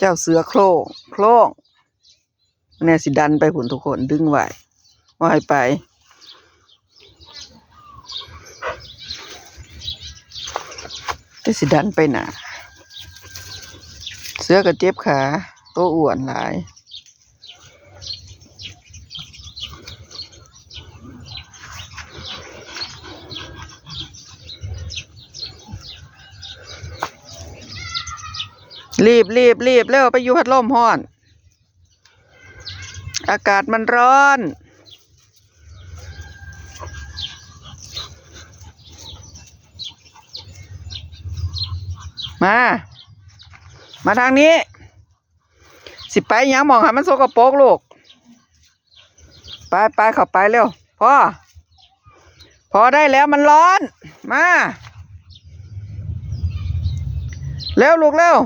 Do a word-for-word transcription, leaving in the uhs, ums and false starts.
เจ้าเสือโคร่ง โคร่ง แน่สิดันไปพุ้นทุกคน ดึงไว้ บ่ให้ไป แต่สิดันไปหน้า เสือก็เจ็บขา โตอ้วนหลาย รีบ รีบ รีบ เร็ว ไปอยู่พัดลมฮ้อน อากาศมันร้อน มา มาทางนี้ สิไปหยังหม่องให้มันสกปรกลูก ไป ไป เข้าไปเร็ว พอ พอได้แล้ว มันร้อน มา เร็วลูกเร็ว